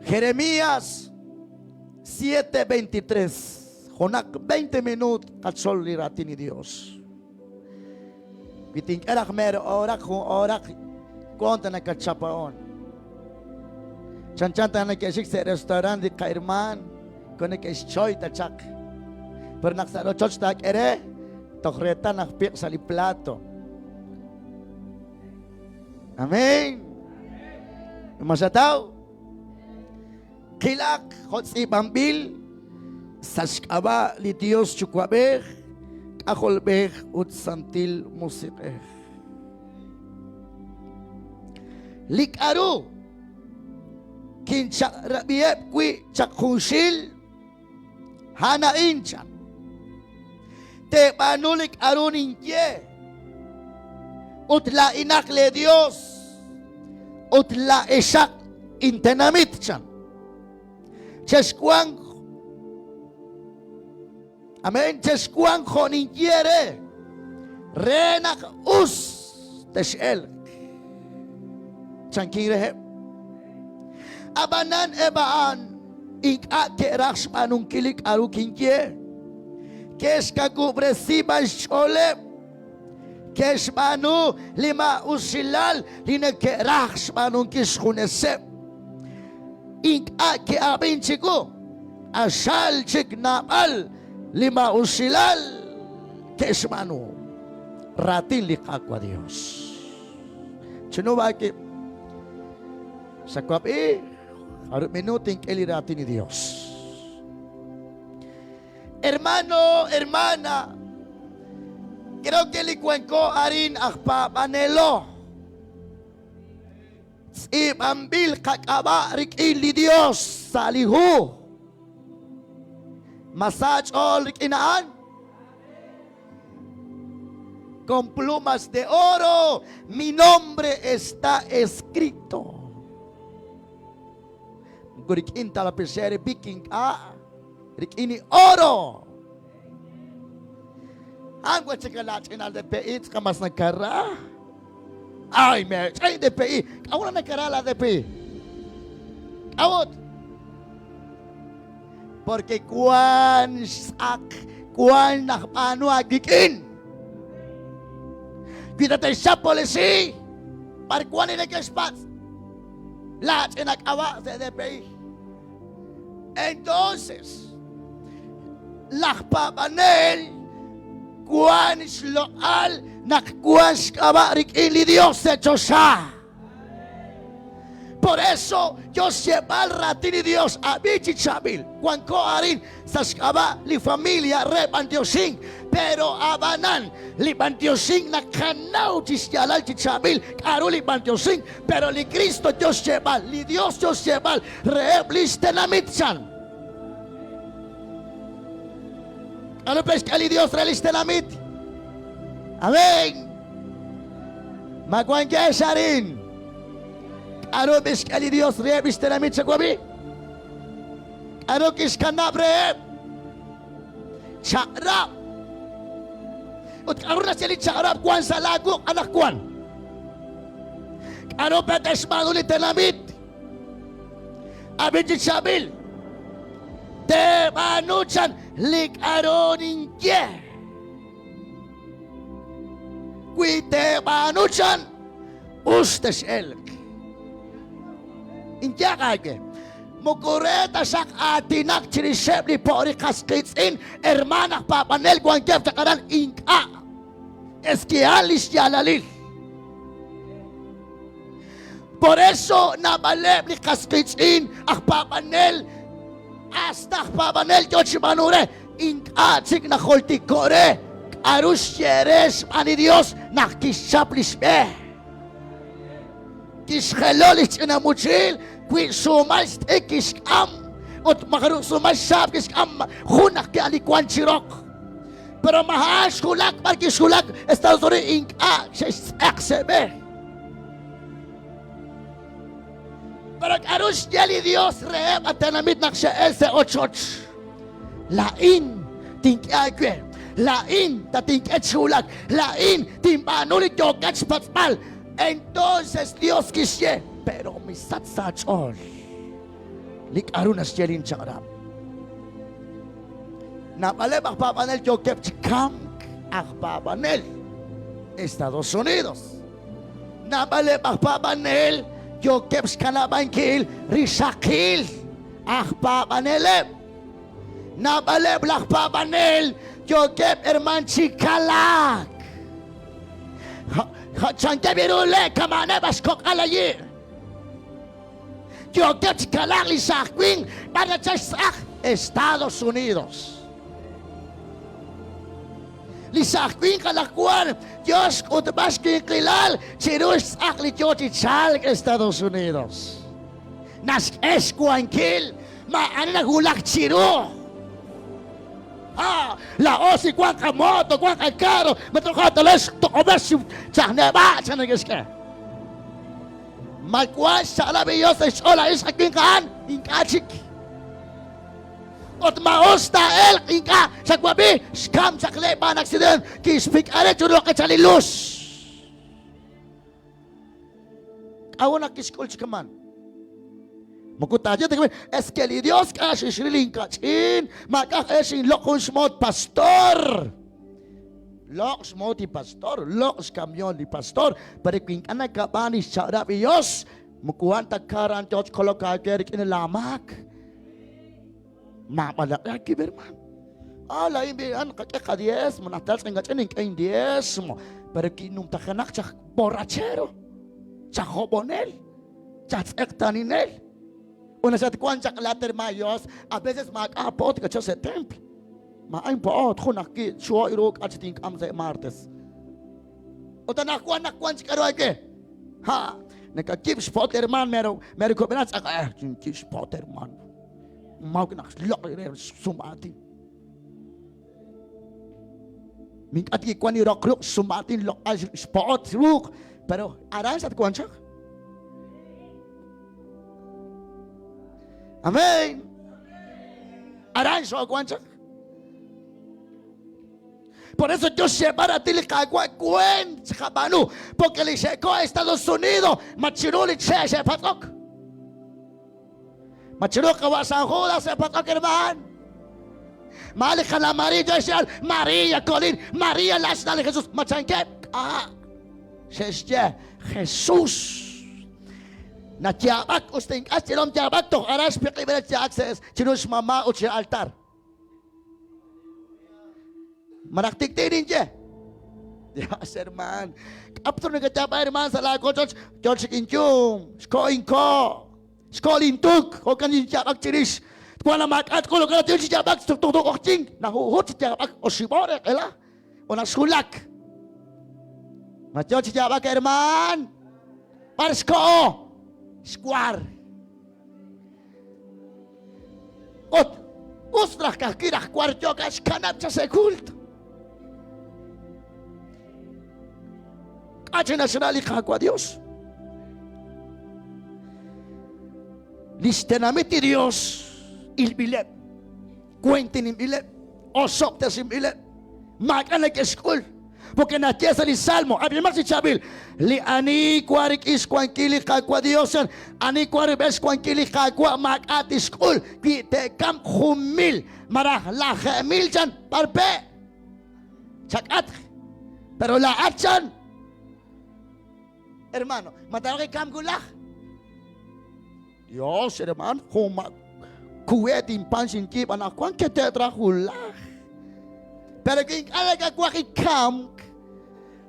Jeremías 7:23 Junaq 20 minuut qatzol li raatin li Dios. Wi tink'e raj meer oraq jun oraq wank ta nakatchapa'on. Chanchan ta neke'xik sa' restaurant li qahermaan ko neke'xchoy ta chaq. Pero naq sa' rochoch taak'e re, toj reetal naq piq' sa' li plato. Amén. Ma xataw? Qilaq jo' tz'iib'anb'il sa' xk'ab'a' li Dios Yuwa'b'ej, K'ajolb'ej ut Santil Musiq'ej. Li k'a'ru kinchaq'rab'iheb' wi' chaq junxil, a'an a'in chan. Teeb'aanu li k'a'ru ninye, ut laa'inaq lee Dios, ut laa'exaq intenamit chan. Chexwanq, amén, chexwanq jo' ninye re, re naq us tex'elq. Chankin reheb'. Ab'anan eb' a'an ink'a' ke'raj xb'aanunkil li k'a'ru kinye. Ke'xkawub'resi b'an xch'ooleb'. Ke'xb'aanu li maa'usilal li neke'raj xb'aanunkil xjuneseb'. Ink'a' ke'ab'in chiwu. Q'axal chik naab'al li maa'usilal ke'xb'aanu. Raatin li Qaawa' Dios. Chinub'aakib'. Xawab'i, jarub' minuut tink'e li raatin li Dios. Hermano, hermana, creo que li wanko arin aj paab'anelo. Tz'iib'anb'il qak'ab'a' rik'in li Dios sa' li hu. Ma sa ch'ool rik'in a'an? Con plumas de oro mi nombre está escrito. Moko rik'in ta lapicero bik ink'a', rik'in li oro. A'an wa chik laach'inal DPI tz'aqal mas nakara. Ay, me ch'ay DPI. K'a'ut naq nakara la DPI? K'a'ut? Porque wan xtz'aq, wan naq b'aanu aawik'in. Wi tate'xchap polisiiy, b'ar wan li neke'xpatz'? Laach'ina k'ab'a' sa' DPI. Entonces, laj paab'anel wan xloq'al naq wan xk'ab'a' rik'in li Dios sa' choxa. Por eso, yo xyeeb'al raatin li Dios, ab'i chi chaab'il. Wanko arin sa' xk'ab'a' li familia re b'antioxink, pero ab'anan li b'antioxink naqanaw chi xyaalal chi chaab'il k'a'ru li b'antioxink, pero li Cristo yo xyeeb'al, li Dios yo xyeeb'al reheb' lix tenamit chan. K'a'ru pe xk'e li Dios re lix tenamit? Amén. Ma wankex arin? K'aru kixk'e li Dios reheb' li xtenamit xawab'i? K'aru kixkanab' reheb'? Chaq'rab'. Ut k'aru naxye li chaq'rab' wank sa' laawuq' anaqwan? K'aru pe te'xb'aanu li tenamit? Ab'i chi chaab'il. Teeb'aanu chan li k'aru ninye. Wi teeb'aanu chan, us tex'elq. Inyaq aawe, moko re ta xaq aatinak chirixeb' li po'ri qas qiitz'in, hermaan aj paab'anel wankeb' chaq aran, ink'a'. Es que a'an li xyaalalil. Por eso naab'aleb' li qas qiitz'in aj paab'anel, hasta aj paab'anel yo chi b'aanu re, Ink'a' chik najultiko' re k'aru xye re xb'aan li Yos naq kixchap li xb'e. Kixjelo li xch'ina muchil, wi sumal xt'ik kixk'am ut majaru sumal xxaab' kixk'am jun ajwi' li wank chi roq. Pero maa'an xwulak b'ar kixwulak Estados Unidos ink'a' xe'xtz'eq sa' b'e. Pero k'aru xye li Dios reheb' a tenamit naq xe'el sa' ochoch? Laa'in tink'e aawe, laa'in tatink'e chi wulak, laa'in tinb'aanu li yookat xpatz'b'al. Entonces Dios kixye, pero misach sa' aach'ool. Li k'a'ru naxye lin chaq'rab'. Naab'aleb' aj paab'anel yookeb' chi kamk aj paab'anel Estados Unidos. Naab'aleb' aj paab'anel yookeb' xkanab'ankil rixaqil aj paab'aneleb'. Naab'aleb' laj paab'anel yookeb' herman chi kalaak. Chankeb' ru le' kama'aneb' aj xkok'al ayi'. Yookeb' chi kalaak li saaj winq b'ar nachal xtz'aq Estados Unidos. Li saaj winq anaqwan yoo xk'utb'al xwinqilal chiru xtz'aq li yoo chi chalk Estados Unidos. Naxk'e xwankil maa'ani nawulak chiru. Ah, laa'o si wank qamoto, wank qakarro, ma toja' talex toq'ob'ex chajneb'a' chan neke'xk'e. Ma wank xchaq'rab' li Yos sa' xch'ool a'in xqawinq a'an? Ink'a' chik. Ut ma us taa'elq? Ink'a'. Xawab'i, xkam chaq le' b'aan accident, kixpik'a re chiru roqechal li luz. K'a'ut naq kixk'ul chi kaman? Moko taaye ta es que li Dios k'a' xixril inkach'in, maak'a' aj xinloq' jun xmoot pastor. Loq' xmoot li pastor, loq' xkamion li pastor, pero wi ink'a' nakab'aan li xchaq'rab' li Dios, moko a'an ta karan yo chi kolok aawe rik'in laamaak. Maab'alaq'i aawib', hermano. Ah, laa'in b'i'an qak'e qadiezmo, naq tal ch'in ink'e indiezmo, pero kinumtajenaq chaj borrachero, chaj hob'onel, chaj tz'eqtaninel. Ut naxatwank chaq laat hermano Dios, a veces maak'a' po't kachal sa' templo. Maa'in po'ot jun ajwi' xhoy ru k'a' chi tink'am sa' martes. Ut anaqwan naq wank chi k'aru aawe. Ha, nakakib' xpo't hermaan mero mero kub'enaq tz'aq eh chinkib' xpo't hermaan. Mawk naq xloq' li re xsum aatin. Mink'a' kiwank li roq ruq' xsum aatin loq'al xpo'ot ruuq, pero aran xatwank chaq. Amén. Aran xoowank chaq. Por eso yo xyeeb'al raatin li Qaawa' weent xqab'aanu, porque li xe'ko Estados Unidos ma chiru li che' xe'patz'ok. Ma chiru qawa' San Judas xe'patz'ok hermaan. Ma li qana María yo xyal María Colín, María la xna li Jesús, ma chankeb' k'a' xe'xye Jesús. Nayaab'ak us ta ink'a' xyalom yaab'ak toj aran xpiq'ib' re yaab'ak sa' chiru xmama' ut chiru altar. Malaj tik'ti' ninye. Dios, hermaan. K'a'ut nakayaab'a hermaan sa' laawochoch? Yo chik inyum, xko' inko', xko' lintuk, jo'kan ninyaab'ak chirix. Twank naq maak'a' tk'ul, jo'kan naq yo chi yaab'ak tuqtuuq q'oqyink, nahu'hut chi yaab'ak oxib'o re q'ela. Ut naq xwulak, ma yo chi yaab'ak hermaan? B'ar xkoho? Xwar. Ut us raj ka'ajwi' raj war yook xkanab' chaq sa' kult. K'a' chi naxra li Qaawa' Dios? Li xtenamit li Dios ilb'ileb', wentinb'ileb', osob'tesinb'ileb', maak'a' neke'xk'ul. Porque naxye sa' li Salmo, ab'imaq chi chaab'il, li ani wank rik'in xwankil li Qaawa' Dios, ani wank rub'el xwankil li Qaawa' maak'a' tixk'ul wi te'kamq 1000 malaj 7000 chan b'ar pe' chak'atq. Pero laa'at chan, hermano, ma taaraq kamk wulaj? Dios, hermano, jun ma kuwet inpan xinyiib' anaqwan kete't raj wulaj. Pero wi ink'a' nakawaj ikamk,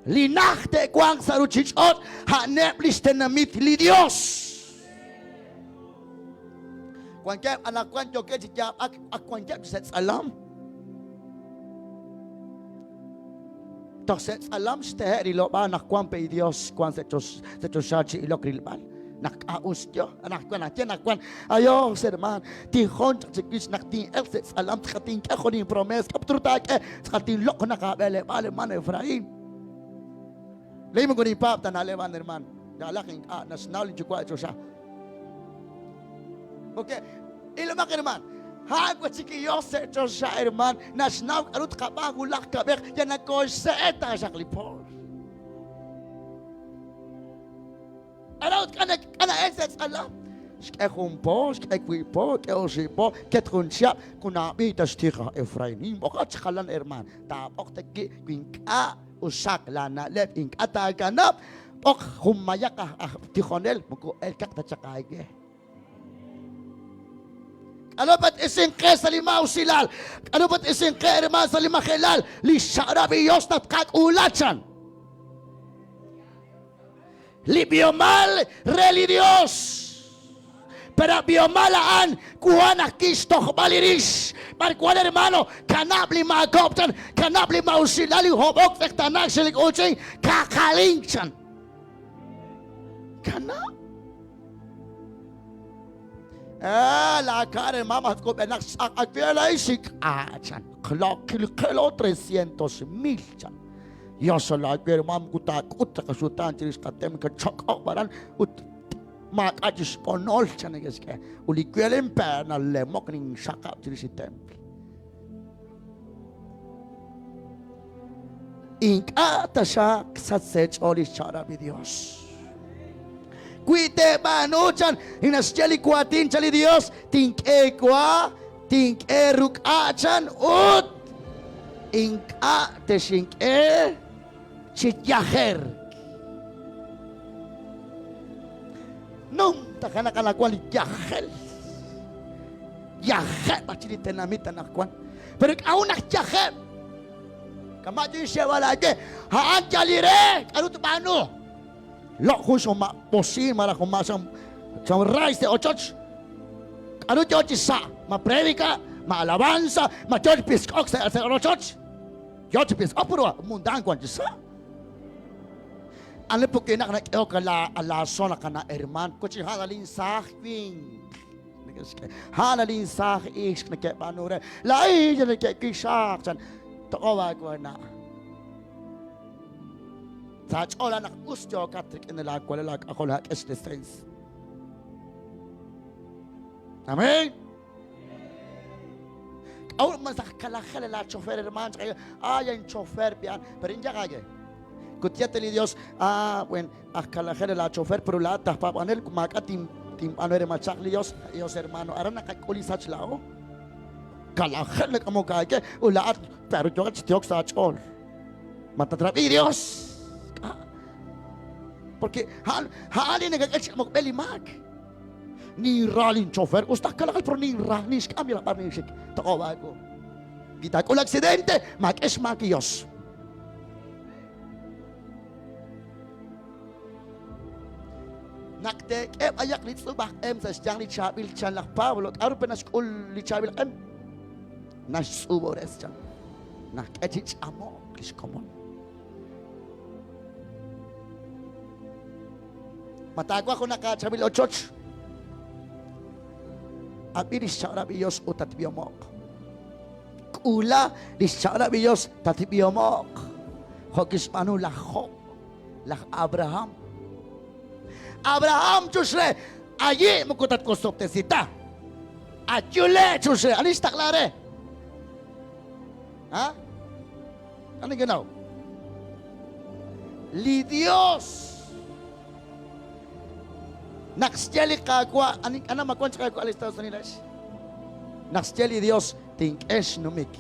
li najt te'wanq sa' ruuchich'och' a'aneb' li xtenamit li Dios. Wankeb' anaqwan yookeb' chi yaab'ak ak wankeb' chi sa' tz'alam. Toj sa' tz'alam xtehe' rilob'aal naq wank pe li Dios wank sa' choxa chi ilok rilb'al. Naq k'a' us yo, anaqwan naxye naq wank Ayos, hermaan, tijon chaq chiwix naq tin'elq sa' tz'alam tz'aqal tink'e jun inpromees, k'a' put ru taak'e tz'aqal tinloq' junaq aab'eleb'aal, hermano Efraín. Laa'in moko ninpaab' ta na'leb' a'an, hermano. Yaalaq ink'a' naxnaw lin Yuwa' choxa. Porque ilomaq hermaan, a'an wa chik li Yos sa' choxa hermaan, naxnaw k'aru tqab'aan wulaj kab'ej, ya nakooxse'e taaxaq li pool. Aran ut k'a na'el sa' tz'alam. Xk'e jun po, xk'e wiib' po, k'e oxib' po, ket jun chihab', kunab'i ta xtij aj Efraín. Ninb'oqat chi jalan hermaan. Taab'oq ta wi' wi ink'a' usaq laana'leb', ink'a' taakanab', b'oq jun mayaq aj aj tijonel, moko elkaq ta chaq aawe. K'aru pat'isinq qe sa' li maa'usilal? K'aru pat'isinq qe hermaan sa' li majelal? Li xchaq'rab' li Yos naq tqak'uula chan. Li b'ihomal re li Yos. Pero a b'ihomal a'an wan ajwi' xtojb'al li rix. B'ar wan hermano, kanab' li maakob' chan, kanab' li maa'usilal, li hob'ok, tz'eqtaanaak, xelik uuchink, kaqalink chan. Kanab'. Ah, la cara mama kub'enaq xtz'aq ak'ela xik'a chan. Qlaqilqelo 300 mil chan. Yos la hermano kutaak'ut qaxutaan chirix qatem kachok'oq baran ut maak'a' chi xb'onol chan neke'xk'e. Ut li welin pe nalemok ninxaqab' chirix li templo. Ink'a' taxaq sach sa' eech'ool li xchaq'rab' li Yos. Wi teeb'aanu chan li naxye li waatin chan li Yos, tink'e wa, tink'e ruk'a' chan ut ink'a' texink'e chi yajerk. Numtajenaq anaqwan li yajel. Yajeb' aj chi li tenamit anaqwan. Pero k'a'ut naq yajeb'? Kama' chin xyeeb'al aawe, a'an yal li re k'aru tb'aanu. Loq' jun xoma b'osiin malaj jun ma xan ray sa' ochoch. K'aru yoo chi sa'? Ma prédica, ma alabanza, ma yoo chi pisk'ok sa' sa' rochoch. Yoo chi pisk'ok puro mundaan wan chi sa'. Ani pukinaq nak'ehok a la zona qana' hermaan, kochi ha'an lin saaj winq. Neke'xk'e. A'an lin saaj ixq neke'b'aanu re. Laa'in neke'kixaaq chan. Toq'ob' aawana'. Sa' ch'ool naq us yookat rik'in laawalal aak'ajol aak'e xlesens. Amén. K'a'ut ma saj kalajel la chofer hermano? Ay, en chofer bian. Pero in yagaye. Kutiate li Dios. Ah, bueno, aj kalajel la chofer, pero la tajpaab'anel maak'a' tinb'aanu re machaq li Dios. Dios hermano, aran naqak'ul li sach laa'o. Kalajel nak'amok aawe ut laa'at pero yookat chi tihok sa' aach'ool. Ma tatrab'i Dios? Porque a'an li nakak'e chi k'amok b'e li maak. Ninra linchofer, us ta kalajel pero ninra, ninxk'am yalaq b'ar ninxik. Toq'ob' aawu. Wi taak'ul accidente, maak'e xmaak li Dios. Naq teek'e b'ayaq li tz'ub' aj q'em sa' xyanq li chaab'il chan laj Pablo, k'aru pe naxk'ul li chaab'il q'em? Naxtz'ub'ores chan. Naxk'e chi ch'amo'k li xkomon. Ma taawaj junaq aachaab'il ochoch? Ab'i li xchaq'rab' li Yos ut tatb'ihomo'q. K'uula li xchaq'rab' li Yos tatb'ihomo'q. Jo' kixb'aanu laj Job, laj Abraham. Abraham chuxre, ayi' moko tatwosob'tesi ta. Ayule chuxre, ani xtaqla re? Ha? Ani nekenaw? Li Dios. Naq xye li Qaawa', ani ana ma wank chaq al Estados Unidos? Naq xye li Dios, tink'e xnumik.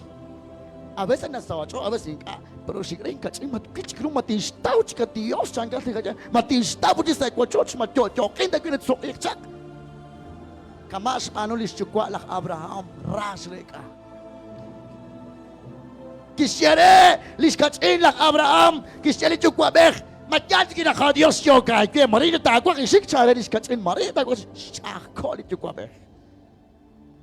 A veces nasaho ch'ool, a veces ink'a'. Pero xik're inkach'in, ma twich ru, ma tinxtaw chik a Dios, chankat li Qaawa'. Ma tinxtaw chi sa' wochoch, ma yo'yo'qin ta wi' natsuq'iiq chaq. Kama' xb'aanu li xyuwa' laj Abraham, ra xreek'a. Kixye re li xkach'in laj Abraham, kixye li yuwa'b'ej, Ma yaal chik naq a Dios yook aawe, Maria taawaj ixik chan re li xkach'in Maria taawaj xch'a'ajko' li yuwa'b'ej.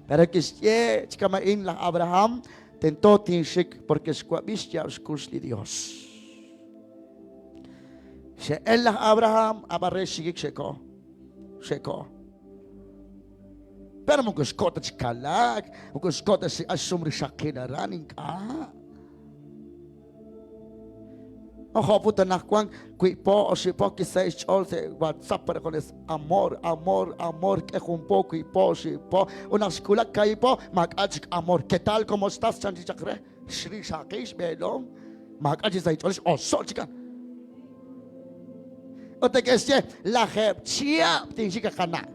Pero kixye chi kama'in laj Abraham, tento tinxik porque xwab'i xyaab' xkux li Dios. Xe'el laj Abraham, ab'an re xikik xe'ko. Xe'ko. Pero moko xko' ta chi kalaak, moko xko' ta xsik'al xsum rixaqil aran, ink'a'. Ojo put anaqwan wiib' po, oxib' po kisahi' xch'ool sa' WhatsApp para junes amor, amor, amor, k'e jun po, wiib' po, oxib' po, ut naq xwulak kaahib' po, maak'a' chik amor. ¿Qué tal? ¿Cómo estás? chan chi chaq re. Xrixaqil xb'eelom, maak'a' chi sa' xch'ool, x'oso' chikan. Ut neke'xye, lajeeb' chihab' tinxik qana'.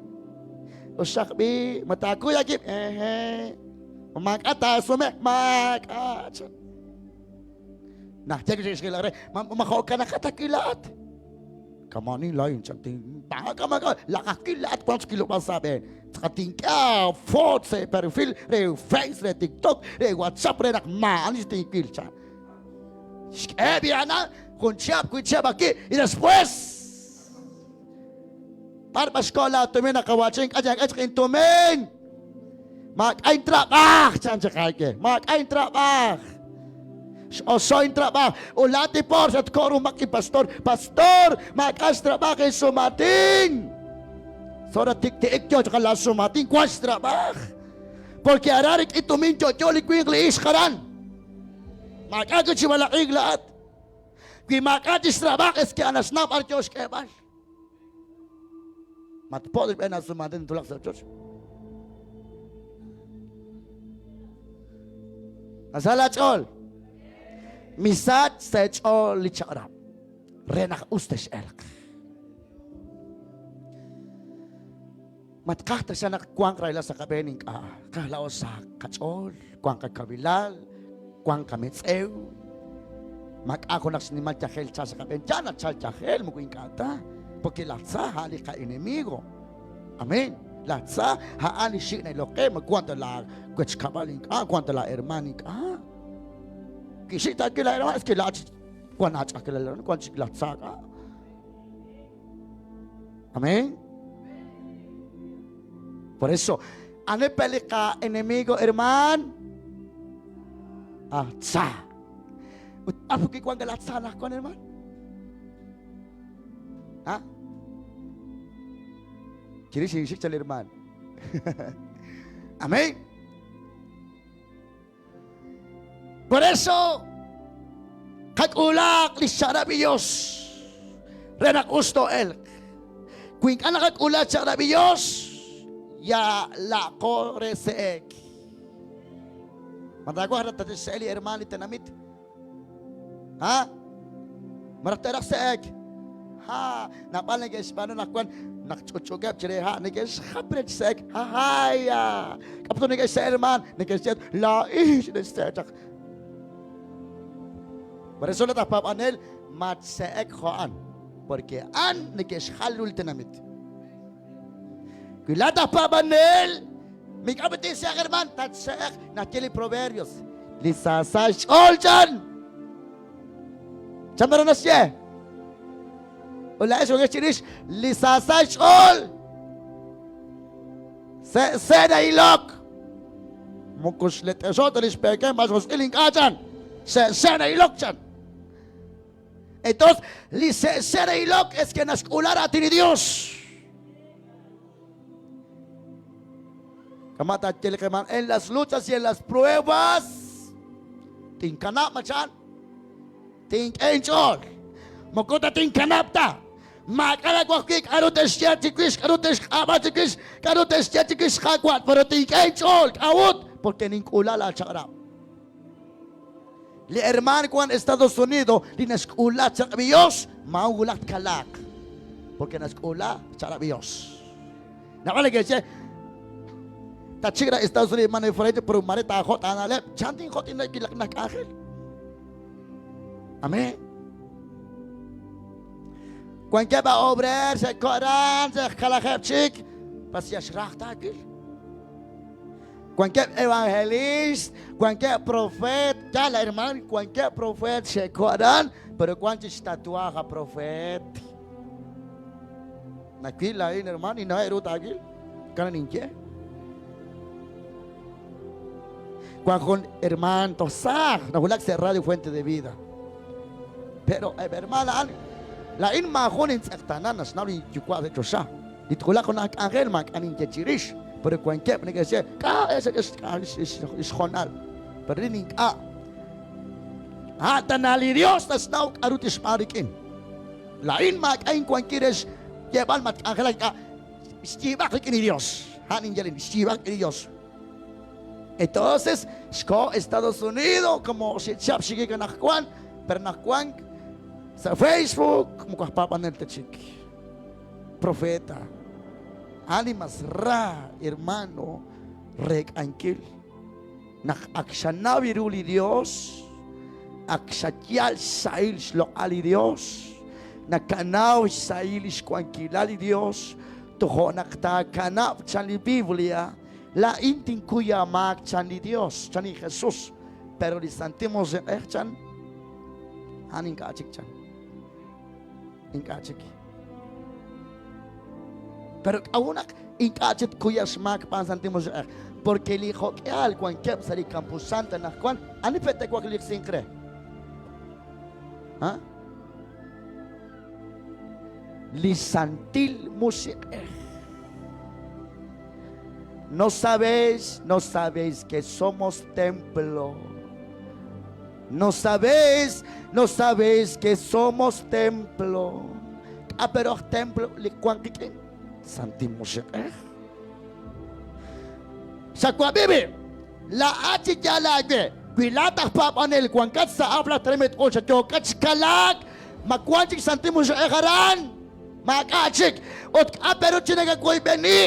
Uxaq b'i, ma taakuy aakib'? Ehe. Ma maak'a' taasume? Maak'a' chan. Naq ye chi xjilaq re, ma ma jo'kanaqat ajwi' laa'at? Kama'anin laa'in chan, tinpaak'a maak'a' laqajwi' laa'at wank xkilob'aal sa' aab'een. Tz'aqal tink'e aafoot sa' perfil re Face, re TikTok, re WhatsApp re naq maa'ani chik tinwil chan. Xk'e b'i'ana jun chihab' wi' chihab' ajwi' y después b'ar b'ar xko' laatumin aqawa'chin k'a yank'a chaq intumin. Maak'a' intrab'aaj chan chaq aawe. Maak'a' intrab'aaj. X'oso' intrab'aaj. Ut laa'at li poor xatko' ru maq' pastor. Pastor, maak'a' xtrab'aaj insumatin. Sora tikti'ik yo chaq la sumatin wan xtrab'aaj. Porque aran rik'in tumin yo'yo li winq li ixq aran. Maak'a' wi' chi b'alaq'ink laa'at. Wi maak'a' chixtrab'aaj es que naxnaw b'ar yo xk'eeb'al. Matpo' xb'een asumatin tulaq sa' ochoch. Asa la ch'ool. Misach sa' ch'ool li chaq'rab' re naq us tex'elq. Ma tqaj ta xa naq wanq rahilal sa' qab'een? Ink'a'. Qaj laa'o sa' qach'ool, wanq qakawilal, wanq qametz'ew. Maak'a' junaq xnimal yajel chal sa' qab'een. Yaal naq chal yajel, moko ink'a' ta. Porque laj tza a'an li qa'enemigo. Amén. Laj tza a'an li xik' na'ilok qe, ma wank ta laa wechkab'al ink'a', wank ta laa hermaan ink'a'. Kixik' ta wi' laa hermaan, es que laa'at wank aach'a'ajkilal, wank chik laj tza k'a'. Amén. Por eso, ane pe li qa enemigo, herman? Ah, tza. Ut apo kiwan ka tza anaqwan, herman? ¿Ah? Chirix inxik chal herman. Amén. Por eso, qak'uulaaq li xchaq'rab' li Dios re naq us too'elq. Wi ink'a' naqak'uula xchaq'rab' li Dios, yalaqo re se'ek. Ma taawaj naq tatxse'e li hermaan li tenamit? Ha? Malaj te'raj se'ek? Ha, naab'al neke'xb'aanu naq wan naq ch'utch'uukeb' chire ha' neke'xjap re chi se'ek. Ha, haya. K'a'ut neke'xse'e hermaan? Neke'xye laa'in xinexse'e chaq. Por eso laj paab'anel matse'ek jo' a'an, porque a'an neke'xjal ru li tenamit. Wi laa'at aj paab'anel, mik'a' tinse'eq hermaan, tatse'eq, naxye li Proverbios. Li saasa xch'ool chan. Chan b'ar naxye? Ut laa'ex wankex chirix li saasa xch'ool. Se' na'ilok. Moko xlet'exo ta li xpeekem b'ar xjosq'il ink'a' chan. Se' na'ilok chan. Entonces, li se'se' na'ilok es que naxk'ula raatin li Dios. Kama' taaye li qeman, en las luchas y en las pruebas, tinkanab' machan, tink'e inch'ool. Moko ta tinkanab' ta. Maak'a' nawaj wi' k'a'ru te'xye chiwix, k'a'ru te'xq'ab'a chiwix, k'a'ru te'xye chiwix Qaawa', pero tink'e inch'ool. K'a'ut? Porque nink'ula laa chaq'rab'. Li hermaan wank Estados Unidos li naxk'ula xchaq'rab' li Dios, maa'un wulaj tkalaaq. Porque naxk'ula xchaq'rab' li Dios. Naab'al neke'xye, tatxik ra Estados Unidos man Efraín, pero mare taajot' aana'leb'. Chan tinjot' ina'leb' naj k'anjel. Amén. Wankeb' a obrer xe'ko'ran, xe'kalajeb' chik, pas ya xraj taawil. Wankeb' evangelist, wankeb' profeet, yaal hermaan, wankeb' profeet xe'ko aran, pero wank chi xtatuaaj a profeet. Nawil laa'in hermaan, ninnaw ru taawil, kana ninye. Wank jun hermaan toj saaj, nawulak sa' Radio Fuente de Vida. Pero eb' hermaan a'an, laa'in maajun intz'eqtaana naxnaw li yuwa' sa' choxa. Li twulaq junaq k'anjel maak'a' ninye chirix, pero wankeb' neke'xye, K'a' xjoonal? Pero rin ink'a'. A' tana li Dios naxnaw k'aru tixb'aanu rik'in. Laa'in maak'a' inwankil re xyeeb'al ma tk'anjelaq ink'a'. Xyiib'aq rik'in li Dios. A'an ninye rin, xyiib'aq rik'in li Dios. Entonces, xko Estados Unidos, como xichap xikik anaqwan, pero anaqwan sa' Facebook, moko aj paab'anel ta chik. Profeta. A'an li mas ra, hermano, reek'ankil naq ak xanaw ru li Dios, ak xayal xsahil xloq'al li Dios, nakanaw xsahil lix wankilal li Dios, tojo' naq taakanab' chan li Biblia, laa'in tinkuy aamaak chan li Dios, chan li Jesus, pero li Santil Musiq'ej chan, a'an ink'a' chik chan. Ink'a' chik. Pero k'a'ut naq ink'a' chik tkuya xmaak b'aan Santil Musiq'ej? Porque li jo'k'ihal wankeb' sa' li Campusanta anaqwan, ani pe' te'waklisiinq re? Ha? Li Santil Musiq'ej. No sabéis, no sabéis que somos templo. No sabéis, no sabéis que somos templo. K'a pero aj templo li wank qik'in. Santil Musiq'ej. Xawab'i b'i', laa'at chi yaal aawe, wi laa'at aj paab'anel wankat sa' ab'l aj tenamit ut xayookat xkalaak, ma wank chik Santil Musiq'ej aran? Maak'a' chik. Ut k'a' pe ru chi nakawoyb'eni?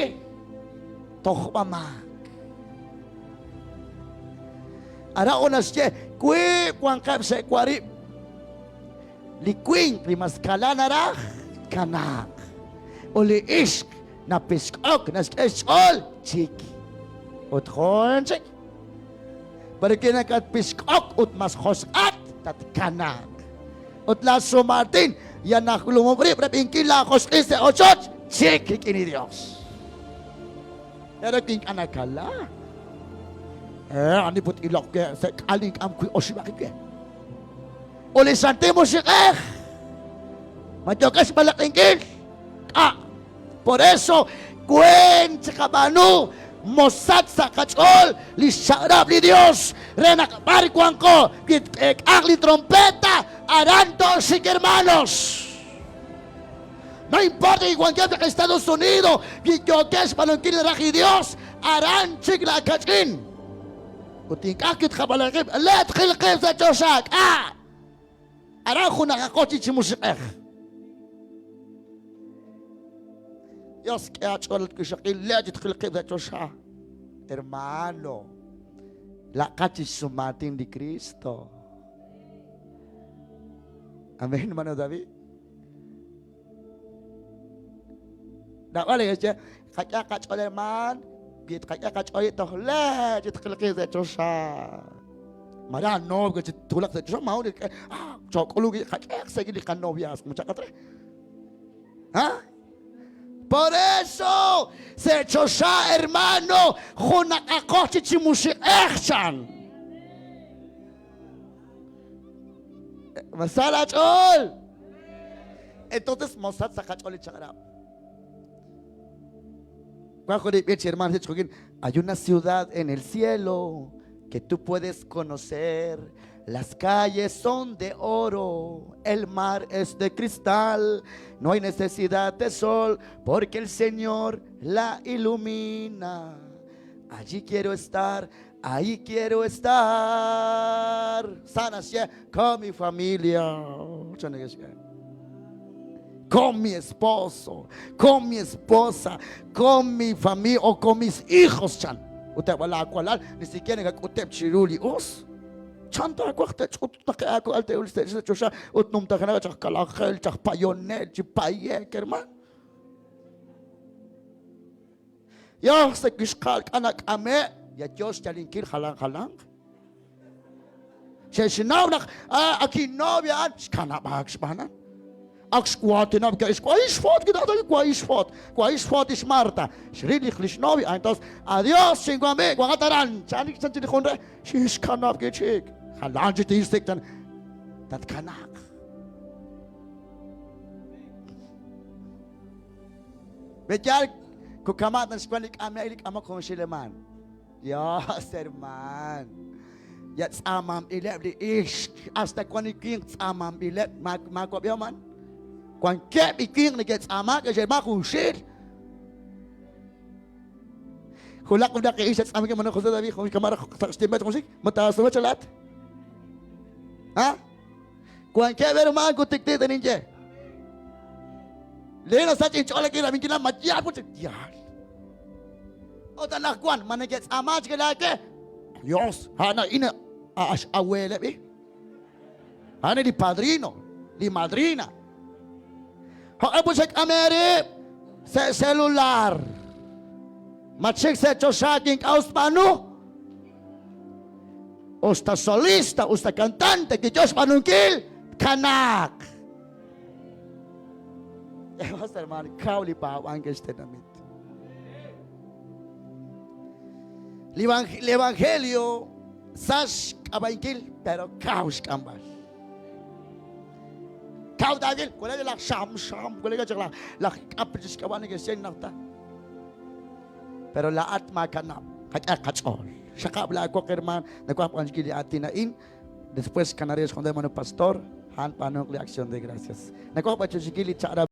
Tojb'a-maak. Aran ut naxye, wiib' wanqeb' xe'warib'. Li winq li mas kala naraj, tkanaaq. Ut li ixq napisk'ok, naxk'e xch'ool, chik. Ut jun chik. Pero wi nakatpisk'ok ut mas josq'at, tatkanaaq. Ut laa sumaatin yal najulumub' rib' rab'inkil laa josq'il sa' ochoch, chik rik'in li Dios. Pero wi ink'a' nakala, ani put iloq we sa' k'al ink'am wi oxib'aq we. Ut li Santil Musiq'ej, ma yookex xb'alaq'inkil? K'a'. Por eso, weent chiqab'aanu mosach sa' qach'ool li xchaq'rab' li Dios re naq b'ar wanqo wi tk'eek'aq li trompeta, aran tooxik hermanos. No importa wi wankeb' chaq Estados Unidos, wi yookeb' xb'aanunkil li raj li Dios, aran chik laakach'in. Ut ink'a' kitqab'alaq'i qib', le' tqil qib' sa' choxa, k'a'. Aran junajaqo chi chi musiq'ej. Dios k'e aach'ool at wixaqil, le' chi tqil qib' sa' choxa. Hermano, laqat chi xsumaatin li Cristo. Amén, hermano David. Naab'al li xye, qak'e qach'ool hermaan, wi tqak'e qach'ool toj le' chi tqil qib' sa' choxa. Mare novio chi twulaq sa' choxa, maa'un ah, chook'ulunk qak'ehaq sa' li qanoviazgo, muchaqat re. ¿Ah? Por eso, sa' choxa, hermano, junaqaqo chi chi musiq'ej chan. Ma sa laach'ool? Entonces, mosach sa' qach'ool li chaq'rab'. Wan jun li b'ich, hermano, hay una ciudad en el cielo que tú puedes conocer. Las calles son de oro, el mar es de cristal, no hay necesidad de sol porque el Señor la ilumina. Allí quiero estar, ahí quiero estar. Sana con mi familia. Con mi esposo, con mi esposa, con mi familia o con mis hijos, chan. Ut eb' laawalal ni siquiera nakak'uteb' chiru li us. Chan taawaj te'ch'ut naq aawalal te'ul sa' choxa ut numtajenaq chaq kalajel, chaq payonel, chi payek, hermano. Yaj sa' wixqa'al k'a nak'ame', ya yo xyalinkil jalan jalanq. Xe'xnaw naq ak innovia a'an, xkanab'aak xb'aan a'an. Ak xwaatinab' ke'xwa ixfoot, wa ixfoot, wa ixfoot ix Marta. Xril li xnovia, entonces, adiós xinwami, wanqat aran, chan chan chi li jun re, xixkanab' kichik. Jalan chi tixsik chan, tatkanaaq. B'eyal kukama' tan xwan li k'ame' li k'amok junxil hermaan. Dios, hermaan. Ya tz'aamanb'ileb' li ixq, hasta wan li winq tz'aamanb'ileb', maawab'ihom man. Wankeb' li winq neke'tz'aamak, ex hermaan junxil. Julaq junaq li ixq tz'aamank man José David jun kamara sa' xtimet junxil, ma taasume chalat. Ha? Wankeb' hermaan kutikti' ninye. Lee nasach inch'ool rik'in rab'inkil ma yaal ut yaal. Ut anaqwan ma neke'tz'aama chik laawe? Dios, a'an a'in x'aweeleb' a'an li padrino, li madrina. Jo'q'e put xek'am eerib' sa' celular. Ma chik sa' choxa ink'a' us tb'aanu? Usta solista, usta cantante, kiyo xb'aanunkil, tkanaaq. Ewas hermano, kaw li paab'ank ex tenamit. Li evangelio sa xk'ab'a'inkil, pero kaw xk'amb'al. Kaw taawil, kolega laj xam xam, kolega chaq laj laj k'ap chi xk'ab'a' neke'xye naq ta. Pero laa'at maakanab', qak'e qach'ool. Xaqab' laawoq hermaan, nawaj b'aanunkil li aatin a'in. Después kanaré xjondé mano pastor, a'an b'aanuq li acción de gracias. Nawaj b'achuchikil li chaq'rab'.